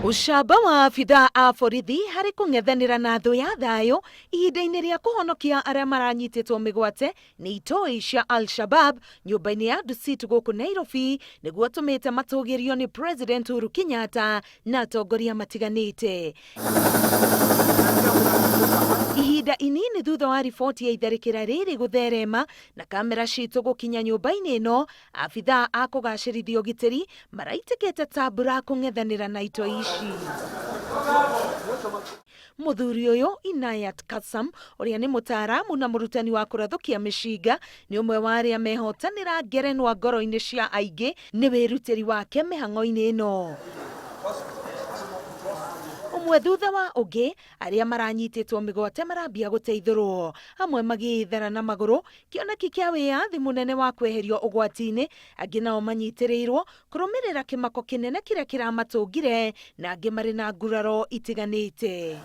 Ũcamba wa abithaa a borithi harĩ kũng'ethanĩra na thũ ya thayũ ihinda-inĩ rĩa kũhonokia arĩa maranyitĩtwo mĩgwate nĩ itoi cia Al-Shabab nyũmba-inĩ ya Dusit gũkũ Nairobi nĩguo ũtũmĩte matũgĩrio nĩ President Uhuru Kenyatta na atongoria matiganĩte. Ihinda inini thutha wa riboti ya itharĩkĩra rĩrĩ gũtherema na kamera citũ gũkinya nyũmba-inĩ ĩno, abithaa a kũgacĩrithia ũgitĩri maraitĩkĩte ta mbura kũng'ethanĩra na itoi ici. Mũthuri ũyũ Inayat Kassam ũrĩa nĩ mũtaaramu na mũrutani wa kũrathũkia mĩcinga nĩ ũmwe wa arĩa mehotanĩra ngerenwa ngoro-inĩ cia aingĩ nĩ wĩrutĩri wake mĩhang'o-inĩ ĩno. Ũmwe thutha wa ũngĩ arĩa maranyitĩtwo mĩgwate marambia gũteithũrwo, amwe magĩĩthara na magũrũ, kĩoneki kĩa wĩyathi mũnene wa kweherio ũgwati-inĩ, angĩ nao manyitĩrĩirwo kũrũmĩrĩra kĩmako kĩnene kĩrĩa kĩramatũngire na angĩ marĩ na nguraro itiganĩte.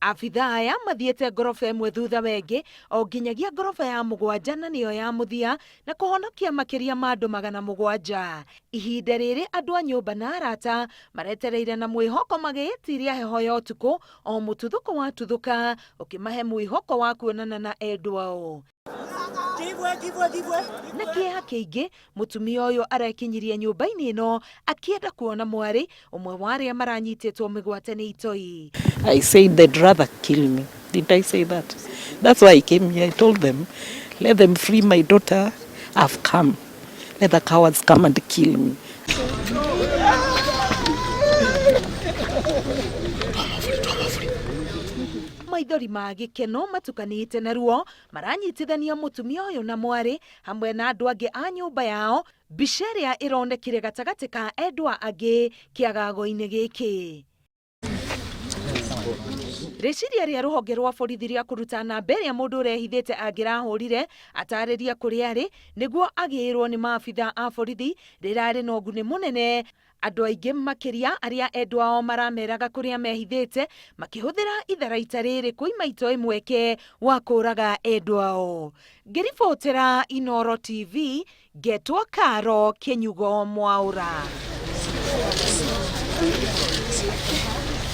Abithaa aya mathiĩte ngoroba ĩmwe thutha wa ĩngĩ o nginyagia ngoroba ya mũgwanja na nĩyo ya mũthia na kũhonokia makĩria ma andũ 700. Ihinda rĩrĩ andũ a nyũmba na arata maretereire na mwĩhoko magĩĩtiria heho ya ũtukũ o mũtuthũko watuthũka ũkĩmahe mwĩhoko wa kuonana na endwa ao. Na kĩeha kĩingĩ mũtumia ũyũ arekinyirie nyũmba-inĩ ĩno akĩenda kuona mwarĩ ũmwe wa arĩa maranyitĩtwo mĩgwate nĩ itoi. I said they'd rather kill me. Didn't I say that? That's why I came here. I told them, let them free my daughter. I've come. Let the cowards come and kill me. Maithori ma gĩkeno matukanĩte na ruo maranyitithania mũtumia ũyũ na mwarĩ hamwe na andũ angĩ a nyũmba yao, mbica ĩrĩa ĩronekire gatagatĩ ka endwa angĩ kĩagago-inĩ gĩkĩ. Rĩciria rĩa rũhonge rwa borithi rĩa kũruta namba ĩrĩa mũndũ ũrehithĩte angĩrahũrire atarĩrie kũrĩa arĩ nĩguo agĩrwo nĩ maabitha a borithi rĩrarĩ na ũguni mũnene. Andũ aingĩ makĩria arĩa endwa ao marameraga kũrĩa mehithĩte makĩhũthĩra itharaita rĩrĩ kũima itoi mweke wa kũraga endwa ao. Ngĩribotera Inooro TV, ngetwo Karo Kĩnyugo Mwaũra.